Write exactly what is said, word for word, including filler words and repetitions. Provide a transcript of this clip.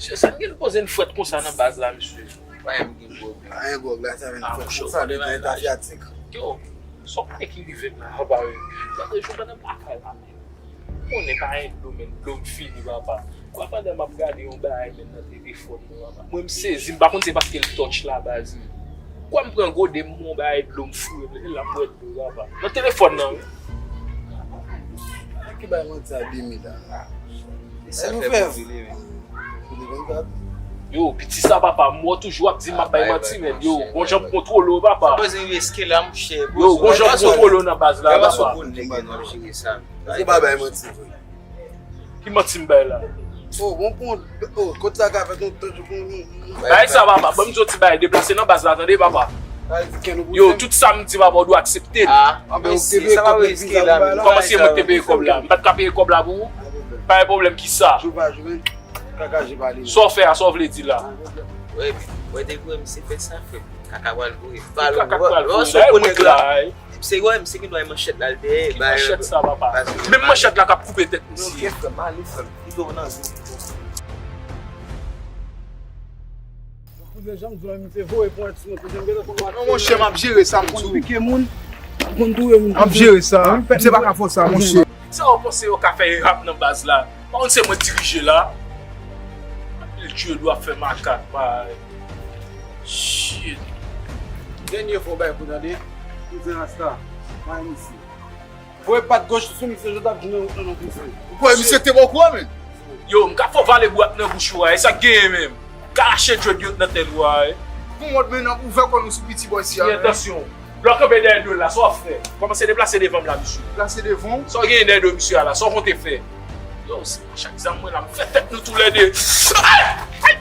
Mesye, sa n gen poze n frèt konsa nan baz la, mesye? Pa yon gen gwòg. Pa yon gwòg la, sa vin frèt konsa, de tan afyatik. Yo, sa w konnen ki rive m la, anba yo. Gade, jou pandan m lakay la, men. Konnen pa gen dlo, men dlo m fini, papa. Kwa pandan m ap gade yon bagay, men nan telefòn mwen, papa. Mwen, m sezi, m pa konn se paske l touch la, baz. Kwa m pran gode, m yon bagay dlo, m foure, men la m wè dlo, papa. Nan telefòn nan, wi. Ki bay manti a demi la? E sa fè pou vini, men. Yo, piti sa, papa, m wè toujou ap di m ap bay manti, men. Yo, gon jan m kontwole w, papa. Yo, gon jan m kontwole w nan baz la, papa. Ou pa bay manti vre. Ki manti m bay la? Oh, bon, bon, oh, kot sa ka fèt, nou, nou, nou, nou. Bay sa, papa. Ban m di w ti bagay, deplase nan baz la, tande, papa. Yo, tout sa m di, papa, ou dwe aksepte l. Ah, men si sa pa riske la, men. Kòman se mwen ki te peye kòb la? M pa t ka peye kòb la pou ou? Pa gen pwoblèm, ki sa? Jou pa jou, men. Kaka je pale. Sa w fè a, sa w vle di la? Wè, men, wè, depi wè misye fè sa, frè. Kaka pral voye. Kaka pral voye. Sa w konnen la. Se wè, misye gen dwa manchèt la, l dèyè. Ki manchèt sa, papa? Menm manchèt la k ap koupe tèt misye. Ok, frè m, ale, frè m. Pito w nan zon. Kouzin, jan m di w, misye voye pou yon ti moun, kouzin, m gentan konn w ap... Non, monchè, m ap jere sa, m di w. Konn pike moun, konn touye moun. M ap jere sa. Misye pa ka fè sa, monchè. Sa w panse yo ka fè rap nan baz la? Pa konn se mwen dirije la? Anpil djòl w ap fè makak, bay. Shit. Dènye fwa w bay kou, tande. Kouzin Rasta, pa isi. Voye pat goch sou misye, jan w t ap di nan wout lan, non, kouzin. Ou kwè misye te bò kou a, men? Yo, m ka fè w vale bwat nan bouch ou a, e sa k genyen menm? Ka rache djòl yo nan tèt ou a, wi. Pou mòd men nan ouvè kò nou sou piti bòy si a, wi. Fè atansyon. Lè w kanpe dèyè do l la, sa w ap fè? Kòmanse deplase devan m la, mesye. Deplase devan w? Sa w genyen dèyè do misye a la? Sa w konte fè? Yo, se manchèt zam mwen la, m fè tèt nou toulède. Ay! Ay!